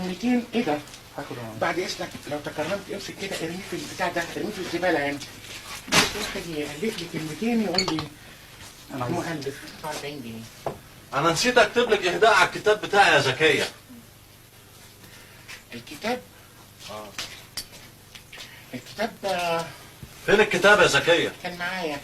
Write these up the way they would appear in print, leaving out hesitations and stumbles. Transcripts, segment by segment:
كلمتين. ايه ده؟ هاخد. بعد اذنك لو تكرمت امسك كده، ارميه في البتاع ده، ارميه في الزبالة يعني. واحد يالف لي كلمتين يقول لي انا عايز مؤلف 40 جنيه. انا نسيت اكتب لك اهداء على الكتاب بتاعي يا زكية. الكتاب؟ الكتاب فين الكتاب يا زكية؟ كان معايا،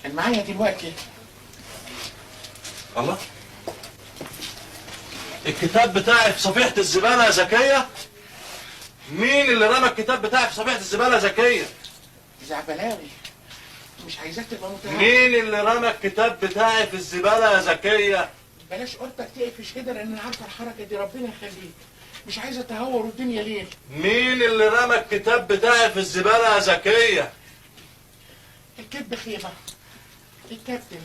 كان معايا دلوقتي. الله، الكتاب بتاعي في صفيحة الزبالة يا زكية؟ مين اللي رمى الكتاب بتاعي في صفيحة الزبالة يا زكية؟ زعبلاوي، مش عايزاك تبقى متهور. مين اللي رمى الكتاب بتاعي في الزبالة يا زكية؟ بلاش قرطك تقفش كده، لان انا عارفه الحركة دي، ربنا يخليك. مش عايزه اتهور والدنيا ليل. مين اللي رمى الكتاب بتاعي في الزبالة يا زكية؟ الكذب خيبه. الكابتن.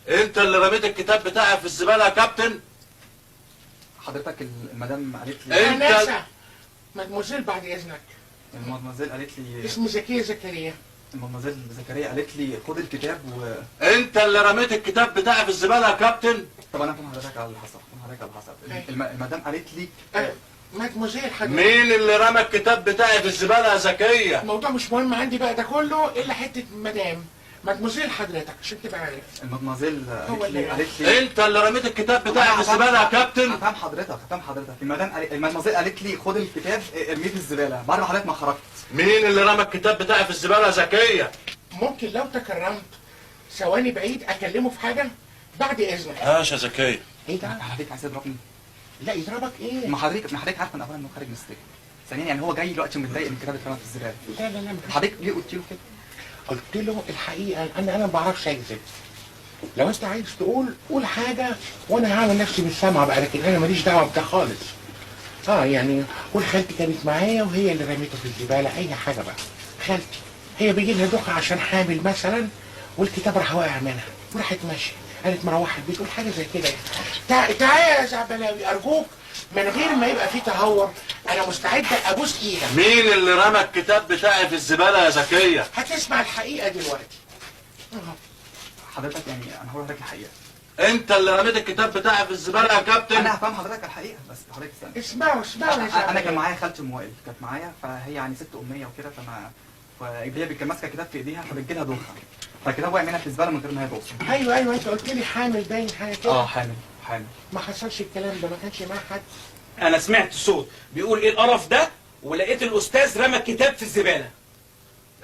انت اللي رميت الكتاب بتاعي في الزبالة يا كابتن؟ حضرتك المدام قالت لي. إيه؟ انسه مدموزيل بعد اذنك. المدموزيل قالت لي. اسمه زكية زكريا. المدموزيل زكريا قالت لي خد الكتاب و انت اللي رميت الكتاب بتاعي في الزبالة يا كابتن؟ طب انا فاهم حضرتك على اللي حصل، فاهم حضرتك على اللي حصل. المدام قالت لي. مدموزيل حضرتك. مين اللي رمى الكتاب بتاعي في الزبالة يا زكية؟ الموضوع مش مهم عندي بقى ده كله الا حتة مدام مدموزيل حضرتك عشان تبقى عارف. المدموزيل هو قالت اللي لي قالت لي. انت اللي رميت الكتاب بتاعي في الزبالة يا كابتن؟ هفهم حضرتك، هفهم حضرتك. المدام قالت، المدموزيل قالت لي خد الكتاب ارميه في الزبالة بعد ما حضرتك ما خرجت. مين اللي رمى الكتاب بتاعي في الزبالة يا زكية؟ ممكن لو تكرمت ثواني بعيد اكلمه في حاجة بعد اذنك. ماشي يا زكية. ايه ده؟ حضرتك عايز يضربني؟ لا يضربك ايه؟ ما حضرتك، ما حضرتك عارفه ان اولا انه خارج من السجن. ثانيا يعني هو جاي دلوقتي متضايق ان الكتاب اترمى في الزبالة. لا لا لا، حضرتك ليه قلت له كده؟ قلت له الحقيقة انا ما بعرفش اكذب. لو انت عايز تقول قول حاجة وانا هعمل نفسي مش سامعه بقى، لكن انا ماليش دعوه بده خالص. يعني قول خالتي كانت معايا وهي اللي رميته في الزبالة، اي حاجة بقى. خالتي هي بيجي لها دوخه عشان حامل مثلا، والكتاب راح واقع منها وراحت ماشية، قالت مروحة البيت، قول حاجة زي كده يعني. تعالى يا زعبلاوي ارجوك، من غير ما يبقى فيه تهور، انا مستعد ابوس ايدك. مين اللي رمى الكتاب بتاعي في الزبالة يا زكية؟ هتسمع الحقيقة دلوقتي. حضرتك يعني انا هقول لحضرتك الحقيقة. انت اللي رميت الكتاب بتاعي في الزبالة يا كابتن؟ انا هفهم حضرتك الحقيقة بس حضرتك استنى. اسمعوا اسمعوا يا انا كان زعبلاوي. معايا خالتي ام وائل كانت معايا، فهي يعني ست امية وكده، فما فهي كانت ماسكه كتاب في ايديها فبتجي لها دوخه، فالكتاب وقع منها في الزبالة من غير ما هي توصل. ايوه ايوه، انت قلت لي حامل باين حاجة كده. حامل حامل. ما حصلش الكلام ده، ما كانش معاه حد. انا سمعت صوت بيقول ايه القرف ده، ولقيت الاستاذ رمى الكتاب في الزبالة.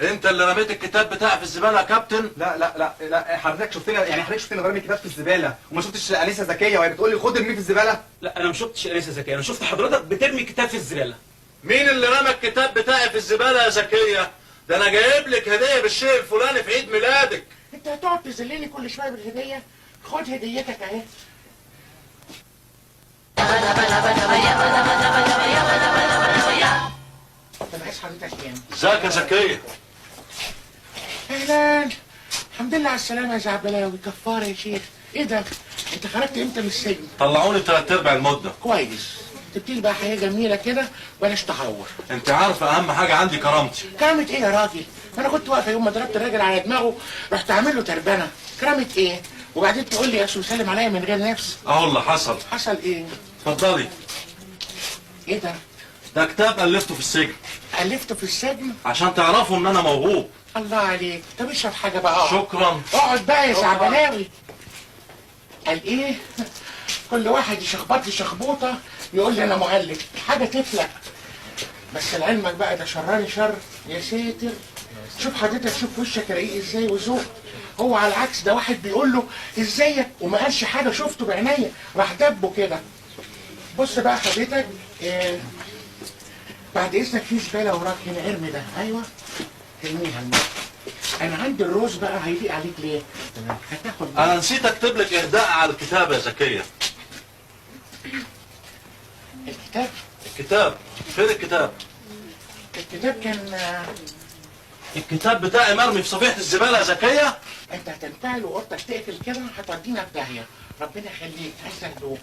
انت اللي رميت الكتاب بتاعي في الزبالة يا كابتن؟ لا لا لا لا، حضرتك شفتني يعني، حضرتك شفتني برمي الكتاب في الزبالة وما شفتش انسه زكية وهي بتقول لي خد ارميه في الزبالة؟ لا انا ما شفتش انسه زكية، انا شفت حضرتك بترمي الكتاب في الزبالة. مين اللي رمى الكتاب بتاعي في الزبالة يا زكية؟ ده انا جايب لك هديه بالشيء الفلاني في عيد ميلادك. انت هتقعد تذلني كل شوية بالهديه؟ خد هديتك اهي. طب عايز حضرتك كام؟ ازيك يا زكية؟ اهلا، الحمد لله على السلامة يا زعبلاوي. كفارة يا شيخ، ايه ده؟ انت خرجت امتى من السجن؟ طلعوني 3/4 المدة. كويس، تبتدي بقى حياة جميلة كده، بلاش تهور. انت عارفه اهم حاجة عندي كرامتي. كرامة ايه يا راجل؟ انا كنت واقفة يوم ما ضربت الراجل على دماغه، رحت عامل له تربنه. كرامة ايه؟ وبعدين تقول لي يا سو سلم عليا من غير نفس. اهو اللي حصل. حصل ايه؟ اتفضلي. ايه ده؟ ده كتاب الفته في السجن. الفته في السجن؟ عشان تعرفوا ان انا موهوب. الله عليك، طب اشرب حاجة بقى. اقعد. شكرا. اقعد بقى يا زعبلاوي. قال ايه؟ كل واحد يشخبط لي شخبوطه يقول لي انا مؤلف، حاجة تفلق. بس لعلمك بقى ده شراني شر يا ساتر. شوف حضرتك، شوف وشك رقيق ازاي وذوق. هو على العكس، ده واحد بيقول له ازيك وما قالش حاجة، شفته بعينيا راح دبه كده. بص بقى حضرتك، بعد اذنك في زبالة وراك هنا، ارمي ده. ايوه ارميها. انا عندي الروز بقى هيليق عليك ليه؟ هتاخد. انا نسيت اكتب لك اهداء على الكتاب يا زكية. الكتاب؟ الكتاب فين الكتاب؟ الكتاب كان الكتاب بتاعي مرمي في صفيحه الزبالة يا زكية. انت هتنفعل وقورتك تقفل كده هتودينا في داهية. ربنا يخليك، عايز هدوء.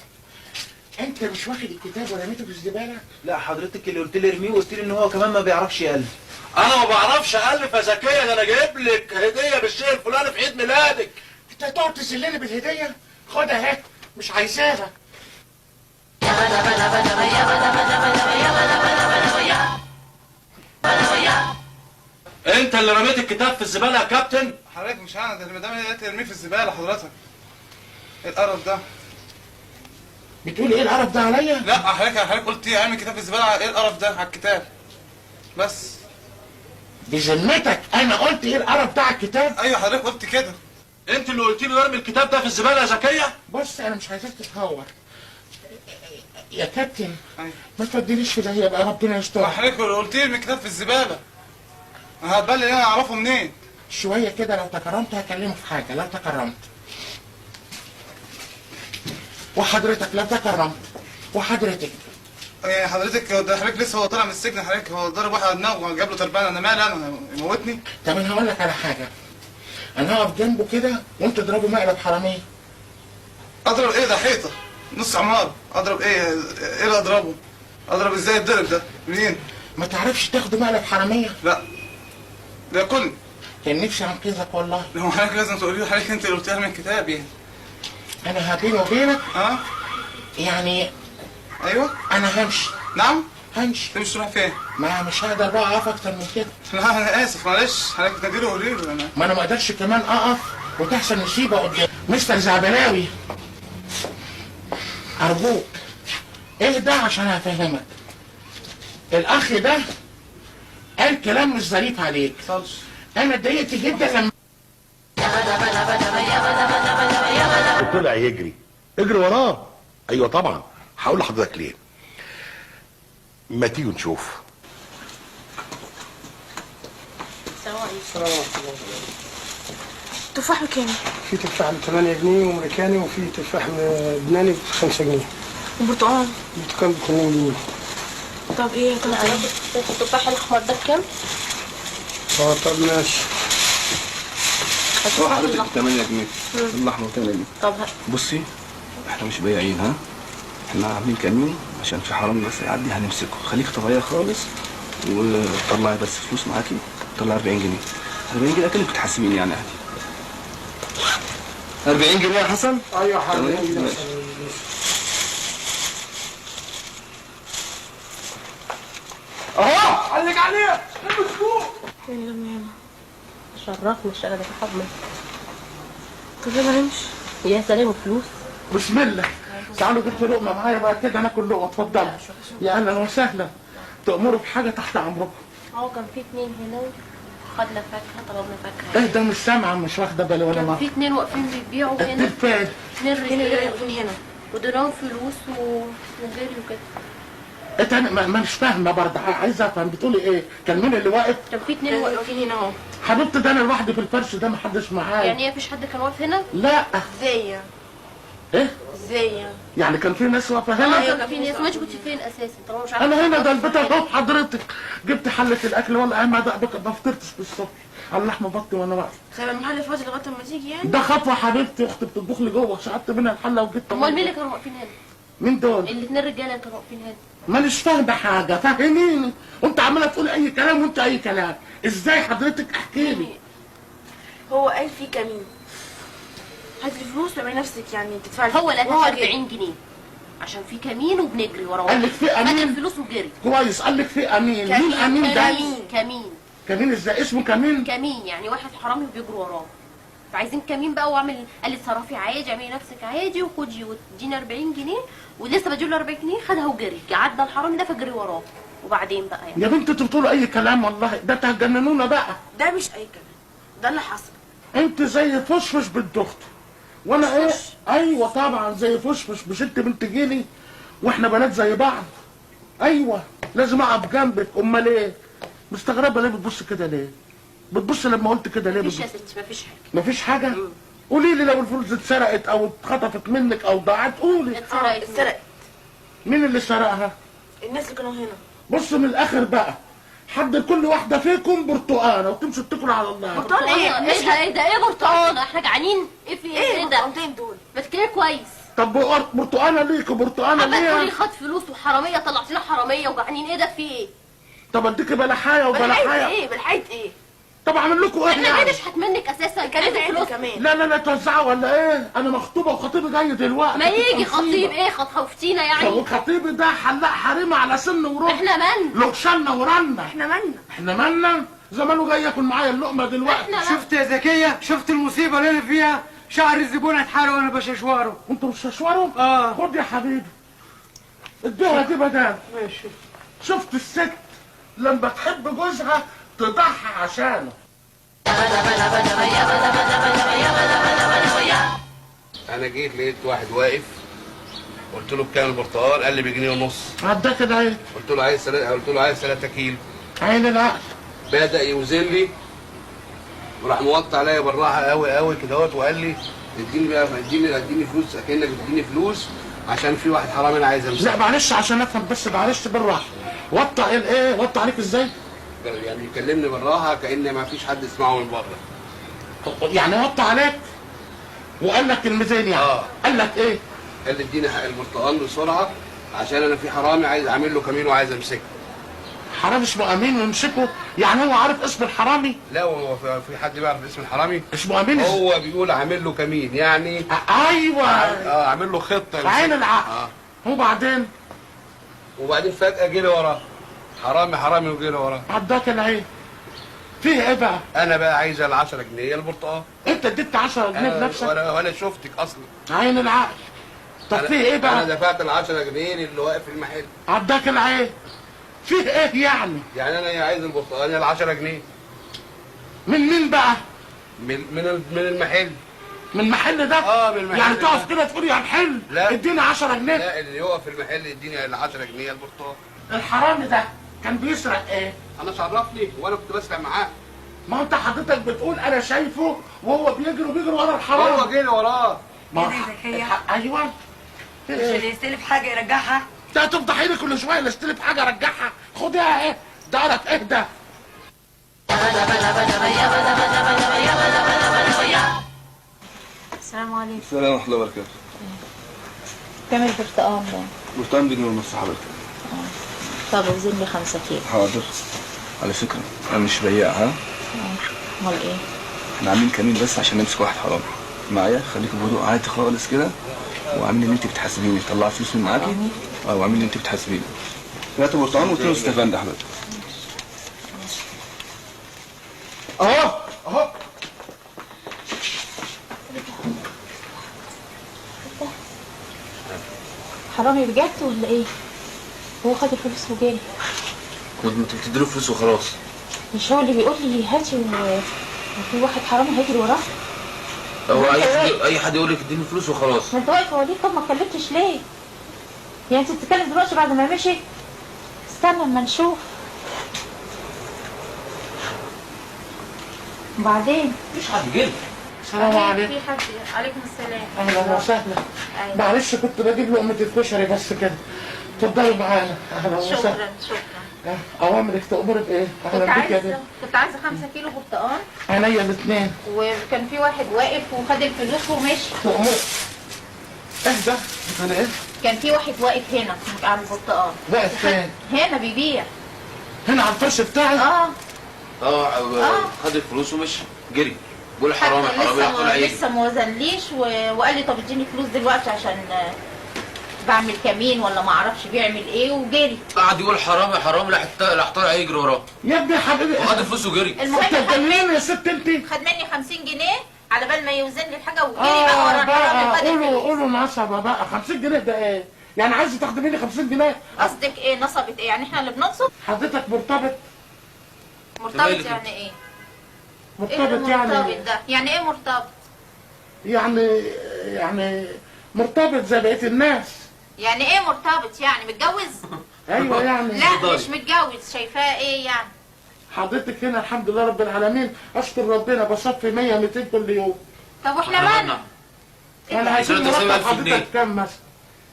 انت مش واخد الكتاب ورميته في الزبالة؟ لا حضرتك اللي قلت لي ارميه، وقلت لي ان هو كمان ما بيعرفش يالف. انا ما بعرفش الف يا زكية، ده انا جايب لك هديه بالشيء الفلاني في عيد ميلادك. انت هتقعد تذلني بالهديه؟ خدها اهي، مش عايزاها. الكتاب في الزبالة يا كابتن؟ حضرتك مش انا، ده المدام اللي قالت ارميه في الزبالة. حضرتك ايه القرف ده؟ بتقول ايه القرف ده عليا؟ لا حضرتك قلت ايه؟ ارمي الكتاب في الزبالة، ايه القرف ده على الكتاب؟ بس بذمتك انا قلت ايه القرف ده على الكتاب؟ ايوه حضرتك قلت كده. انت اللي قلت له ارمي الكتاب ده في الزبالة يا زكية؟ بص انا مش عايزاك تتهور يا كابتن. أيوة. ما تودينيش في داهية بقى، ربنا يستر. حضرتك قلت لي ارمي الكتاب في الزبالة، انا هتبلي انا اعرفه منين؟ شوية كده لو تكرمت هكلمه في حاجة، لو تكرمت. وحضرتك لو تكرمت، وحضرتك يعني حضرتك ده حضرتك لسه هو طالع من السجن، حضرتك هو ضرب واحد على دماغه وجاب له تربانه، انا مالي انا يموتني؟ طب انا هقول لك على حاجة، انا هقف جنبه كده وانت اضربه مقلب حرامية. اضرب ايه؟ ده حيطة نص عمارة، اضرب ايه؟ ايه اللي اضربه؟ اضرب ازاي؟ الضرب ده منين؟ ما تعرفش تاخده مقلب حرامية؟ لا ده كل كان نفسي انقذك والله. لو حضرتك لازم تقولي له، حضرتك انت اللي قلتيها من الكتاب يعني. انا بيني وبينك اه يعني. ايوه انا همشي. نعم همشي. تمشي تروح فين؟ ما مش هقدر بقى اقف اكتر من كده. لا انا اسف معلش، حضرتك تناديله وقولي له. انا ما انا ما اقدرش كمان اقف وتحصل مصيبة قدامي. مستر زعبلاوي ارجوك اهدى عشان هفهمك. الاخ ده قال كلام مش ظريف عليك. انا اتضايقت جدا لما طلع يجري. اجري وراه. ايوه طبعا هقول لحضرتك ليه. ما تيجي نشوف. السلام عليكم. السلام عليكم. تفاح بكام؟ في تفاح ب 8 جنيه وامريكاني، وفي تفاح لبناني ب 5 جنيه. وبرتقال؟ برتقال ب 2 جنيه. طب ايه؟ طب انا التفاح الاحمر ده بكام؟ اه طب ماشي. هو حضرتك 8 جنيه الاحمر 8 جنيه. طب بصي احنا مش بياعين، ها؟ احنا عاملين كمين عشان في حرامي بس يعدي هنمسكه. خليك طبيعية خالص وطلعي بس فلوس معاكي، طلعي 40 جنيه. 40 جنيه اكنك بتحاسبيني يعني عادي. 40 جنيه يا حسن؟ ايوه حاضر. 40 جنيه. اهو علق عليه المسكوك. يعني لما ياما شرفنا الشقة ده في حضنك. طب يلا نمشي. يا سلام فلوس. بسم الله. تعالوا جبت لقمة معايا بقى كده ناكل لقمة. اتفضلوا. يا اهلا وسهلا. تأمروا بحاجة تحت امركم. هو كان في اتنين هنا خدنا فاكهة، طلبنا فاكهة. ايه ده؟ مش سامعه، مش واخده بالي ولا كان في اتنين واقفين بيبيعوا هنا. اتنين اتنين رجاله واقفين هنا ودولهم فلوس وجريوا كده. انت ما مش فاهمه برضه، عايزه افهم بتقولي ايه؟ كان مين اللي واقف؟ كان في اتنين واقفين هنا اهو. حبيبتي ده انا لوحدي في الفرش ده، محدش معايا. يعني ايه مفيش حد كان واقف هنا؟ لا. ازاي يعني؟ ايه؟ ازاي يعني؟ يعني كان في ناس واقفة هنا؟ ايوه كان في ناس. ما انت كنت فين اساسا؟ طالما مش عارفه. انا هنا ده البيت اهو حضرتك. جبت حله الاكل والله ما فطرتش بالصبح على اللحمة بطني وانا واقفة. سايبه المحل فاضي لغاية اما تيجي يعني؟ ده خطوة حبيبتي، اختي بتطبخ لي جوه، شعبت منها الحلة وجبت. امال مين اللي كانوا واقفين هنا؟ مين دول؟ الاثنين رجاله اللي كانوا واقفين هنا. مانيش فاهمه حاجة، فهميني. وانت عماله تقول اي كلام وانت اي كلام، ازاي حضرتك احكي لي؟ هو قال في كمين. هات الفلوس واعملي نفسك يعني تدفعي. هو لا 40 جنيه عشان في كمين وبنجري وراه. قال لك في امين؟ خد الفلوس وجري. كويس. قال لك في امين. مين امين ده؟ كمين. كمين ازاي؟ اسمه كمين؟ كمين يعني واحد حرامي وبيجري وراه. فعايزين كمين بقى. واعمل قال لي اتصرفي عادي، اعملي نفسك عادي وخدي واديني 40 جنيه. ولسه بديله 40 جنيه خدها وجري، عدى الحرامي ده فجري وراه. وبعدين بقى يعني يا بنت انتوا بتقولوا اي كلام والله، ده تهجننونا بقى. ده مش اي كلام، ده اللي حصل. انت زي فشفش بنت اختي وانا ايه؟ ايوه طبعا زي فشفش، مش انت بنت جيلي واحنا بنات زي بعض. ايوه لازم اقف جنبك. امال ايه؟ مستغربه ليه بتبص كده ليه؟ بتبص لما قلت كده ليه؟ مفيش يا ستي، مفيش حاجة. مفيش حاجة؟ قولي لي لو الفلوس اتسرقت او اتخطفت منك او ضاعت قولي. اتسرقت. اتسرقت. مين اللي سرقها؟ الناس اللي كانوا هنا. بص من الاخر بقى، حضر كل واحدة فيكم برتقانه وتمشوا تتكلوا على الله. برتقانه ايه؟ ايه ده؟ ايه ده؟ ايه برتقانه؟ احنا جعانين؟ ايه في ايه؟ ايه ده؟ البرتقانتين دول؟ ما تتكلمي كويس. طب برتقانه ليك وبرتقانه ليا. تقولي خد فلوس وحراميه، طلعت لنا حرامية وجعانين. ايه ده في ايه؟ طب اديكي بلحايه وبلحايه. ايه بلحايه ايه؟ طب اعمل لكم ايه؟ احنا جاي نشحت منك اساسا. كان فلوس كمان. لا لا لا توزعوا ولا ايه؟ انا مخطوبه وخطيبي جاي دلوقتي. ما يجي خطيب ايه؟ خوفتينا يعني. طب خطيبي ده حلاق حريمه على سن وربع. احنا مالنا؟ لغشنا ورنا. احنا مالنا؟ احنا مالنا؟ زمانه جاي ياكل معايا اللقمة دلوقتي. شفت يا زكية؟ شفت المصيبة اللي انا فيها؟ شعر الزبون اتحرق وانا بششوره. انت مش ششوره؟ اه. خد يا حبيبي اديها دي بدل. ماشي. شفت الست لما تحب جوزها تضحي عشانه. انا جيت لقيت واحد واقف، قلت له بكام البرتقال؟ قال لي بجنيه ونص. عداك كده ايه؟ قلت له عايز قلت له عايز 3 كيلو. عين العقل. بدأ يوزن لي وراح موطي عليا بالراحة قوي قوي كده اهوت، وقال لي اديني بقى اديني فلوس اكنك بتديني فلوس عشان في واحد حرامي انا عايز امسكه. لا معلش عشان افهم بس، معلش بالراحة. وطى الايه؟ وطى عليك ازاي؟ يعني يكلمني بالراحة كأن ما فيش حد يسمعه من بره. يعني وطى عليك وقال لك كلمتين يعني؟ قال لك ايه؟ قال لي اديني حق البرتقال بسرعة عشان انا في حرامي عايز اعمل له كمين وعايز امسكه. حرامي اسمه امين ويمسكه؟ يعني هو عارف اسم الحرامي؟ لا هو في حد بيعرف اسم الحرامي؟ اسمه امين. هو بيقول عامل له كمين يعني. ايوه. عامل له خطه. عين العقل. وبعدين؟ وبعدين فجأة جري وراه. حرامي حرامي وجري وراه. عداك العين. فيه ايه بقى؟ انا بقى عايز ال 10 جنيه البرتقال. انت اديت 10 جنيه بنفسك؟ ولا شفتك اصلا. عين العقل. طب فيه ايه بقى؟ انا دفعت ال 10 جنيه للي واقف في المحل. عداك العين. فيه ايه يعني؟ يعني انا عايز البرتقال ال 10 جنيه. من مين بقى؟ من المحل. من المحل ده؟ من المحل. يعني تقف كده تقول يا محل لا اديني 10 جنيه؟ لا، اللي يقف في المحل يديني ال 10 جنيه البرتقال. الحرامي ده كان بيسرق ايه؟ انا شرفني وانا كنت بسرق معاه. ما انت حضرتك بتقول انا شايفه وهو بيجري وبيجري ورا الحرامي. هو جري وراه. ما ايوه. مش اللي يستلف حاجة يرجعها؟ ده تفضحيني كل شوية اللي استلف حاجة ارجعها. خديها ايه؟ ده قرف ايه ده؟ السلام عليكم. السلام ورحمة الله وبركاته. كام البرتقال ده؟ برتقال بجنيه ونص حضرتك. طب اوزن لي 5 كيلو. حاضر. على فكرة أنا مش بياع. ها؟ أمال إيه؟ إحنا عاملين كمين بس عشان نمسك واحد حرامي. معايا؟ خليك بهدوء عادي خالص كده، وعاملين إن أنت بتحاسبيني، طلعي فلوس من معاكي. وعاملين إن أنت بتحاسبيني. 3 برتقال و2 استفندي حضرتك. أهو أهو. حرامي بجد ولا ايه؟ هو خد الفلوس وجالي. كنت بتديله فلوس وخلاص. مش هو اللي بيقول لي هاتي وفي واحد حرامي هيجري وراه؟ هو اي حد يقول لك اديني فلوس وخلاص. ما انت واقف وريه. طب ما اتكلمتش ليه؟ يعني انت بتتكلم دلوقتي بعد ما مشي؟ استنى اما نشوف. وبعدين مفيش حد جه. السلام عليكم. في حد؟ عليكم السلام. اهلا وسهلا. أيوة. معلش كنت بجيب لقمة الكشري بس كده. اتفضلي معانا. اهلا وسهلا. شكرا شكرا. اوامرك تأمرك بايه؟ اهلا بيك يا بنت. كنت عايزه 5 كيلو برتقال. عينيا الاثنين. وكان في واحد واقف وخد الفلوس ومشي. تأمر. اهدى. انا ايه؟ كان في واحد واقف هنا على البرتقال. واقف فين؟ هنا بيبيع. هنا على الفرش بتاعي؟ خد الفلوس ومشي جري. بقول حرامي حرامي راح طلع يجري. لسه ما وزنليش وقال لي طب اديني فلوس دلوقتي عشان بعمل كمين ولا ما اعرفش بيعمل ايه، وجري. قعد يقول حرامي حرامي راح طالع يجري وراه. يا ابني يا حبيبي وخد الفلوس وجري. المهم خد يا ست انت. خد مني 50 جنيه على بال ما يوزن لي الحاجة وجري بقى ورا الحرامي وخد الفلوس. قولوا نصبه بقى. 50 جنيه ده ايه؟ يعني عايزه تاخدي مني 50 جنيه؟ قصدك ايه نصبت ايه؟ يعني احنا اللي بننصب؟ حضرتك مرتبط؟ مرتبط يعني ايه؟ مرتبط يعني مرتبط ده يعني ايه مرتبط؟ يعني مرتبط زي بقية الناس. يعني ايه مرتبط؟ يعني متجوز؟ ايوه يعني. لا مش متجوز. شايفاه ايه يعني؟ حضرتك هنا الحمد لله رب العالمين، اشكر ربنا بصفي 100 200 كل يوم. طب واحنا مالنا؟ يعني هيكون مرتب حضرتك كام مثلا؟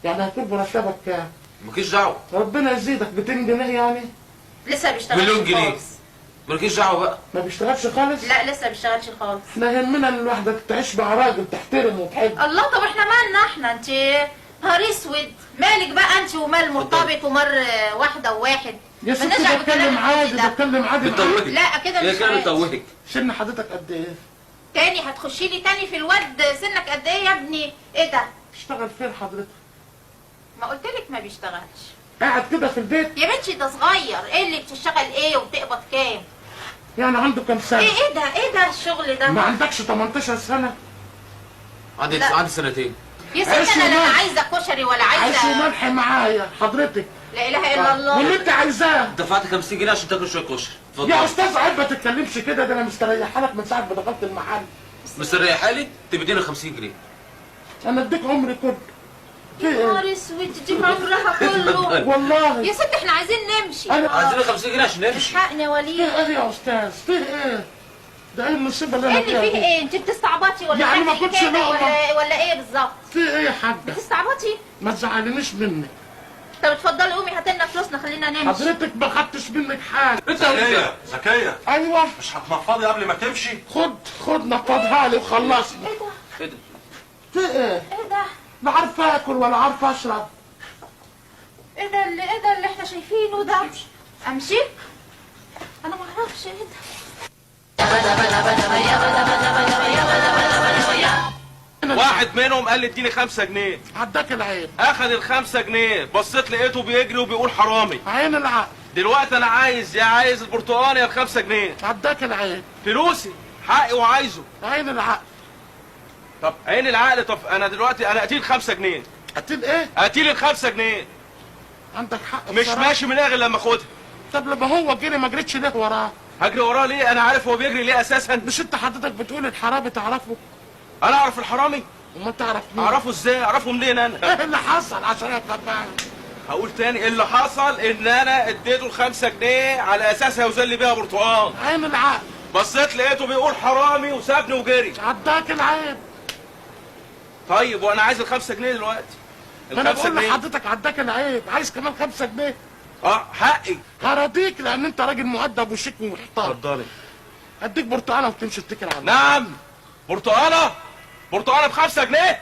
يعني هيكون مرتبك كام؟ مالكيش دعوه. ربنا يزيدك 200 جنيه يعني؟ لسه ما بيشتغلش مليون جنيه. مالكيش دعوه بقى. ما بيشتغلش خالص؟ لا لسه ما بيشتغلش خالص. احنا يهمنا ان الواحدة تعيش مع راجل تحترمه وتحبه. الله. طب احنا مالنا احنا؟ انت نهار اسود مالك بقى انت ومال مرتبط ومر واحدة وواحد. يا ستي بتكلم عادي، بتكلم عادي. بتوهك. لا كده مش كده بتوهك. سن حضرتك قد ايه؟ تاني هتخشي لي تاني في الواد. سنك قد ايه يا ابني؟ ايه ده؟ بتشتغل فين حضرتك؟ ما قلتلك ما بيشتغلش. قاعد كده في البيت؟ يا بنتي ده صغير، ايه اللي بتشتغل ايه وبتقبض كام؟ يعني عنده كام سنة؟ ايه ده؟ ايه ده الشغل ده؟ ما عندكش 18 سنة؟ عندي سنتين. يا ست انا لا عايزه كشري ولا عيش عايزه. وملح معايا حضرتك. لا اله الا الله. واللي انت عايزاه. دفعت 50 جنيه عشان تاكل شوية كشري. اتفضل يا استاذ، عيب ما تتكلمش كده، ده انا مستريحه لك من ساعة ما دخلت المحل. مستريحه لي؟ تبديني 50 جنيه. انا اديك عمري كله. يا نهار اسود، تديك عمرها كله. والله يا ست احنا عايزين نمشي. عايزين 50 جنيه عشان نمشي. الحقني يا وليد. فيه ايه يا استاذ؟ فيه ايه؟ ده ايه المصيبة اللي انا ايه فيها اللي فيه دي؟ ايه؟ انت بتستعبطي ولا يعني ما بتعملي كنتش كده لقمة. ولا ايه بالظبط؟ فيه ايه يا حاجة؟ بتستعبطي؟ ما تزعلنيش منك. طب اتفضلي قومي هات لنا فلوسنا خلينا نمشي. حضرتك ما خدتش منك حاجة. زكية زكية. ايوه. مش هتنفضي قبل ما تمشي؟ خد نفضها لي وخلصنا. ايه ده؟ ايه ده؟ في ايه؟ ايه ده؟ لا عارفه اكل ولا عارفه اشرب. ايه ده اللي ايه ده اللي احنا شايفينه ده؟ امشي؟ انا ما اعرفش ايه ده. واحد منهم قال لي اديني 5 جنيه. عداك العيب. اخد ال5 جنيه، بصيت لقيته بيجري وبيقول حرامي. عين العقل. دلوقتي انا عايز، يا عايز البرتقال يا ال5 جنيه. عداك العيب. فلوسي حقي وعايزه. عين العقل. طب عين العقل. طب انا دلوقتي انا قتيل 5 جنيه. قتيل ايه؟ قتيل ال5 جنيه. عندك حق مش بصراحة. ماشي من غير لما اخدها. طب لما هو جري ما جريتش ليه وراه؟ هجري وراه ليه؟ انا عارف هو بيجري ليه اساسا. مش انت حضرتك بتقول الحرامي تعرفه؟ انا اعرف الحرامي؟ امال تعرف مين؟ اعرفه ازاي؟ اعرفه منين انا؟ ايه اللي حصل عشان اتبعه؟ هقول تاني، اللي حصل ان انا اديته ال5 جنيه على اساس هيوزن لي بيها برتقال. عين العقل. بصيت لقيته بيقول حرامي وسابني وجري. عداك العيب. طيب وانا عايز ال5 جنيه دلوقتي. ما انا ال5 بقول جنيه لحضرتك عداك العيب، عايز كمان 5 جنيه؟ اه حقي. هراضيك لان انت راجل مؤدب وشيك ومحترم. اتفضلي. اديك برتقالة وتمشي تتكل على الله. نعم برتقالة؟ برتقالة ب5 جنيه؟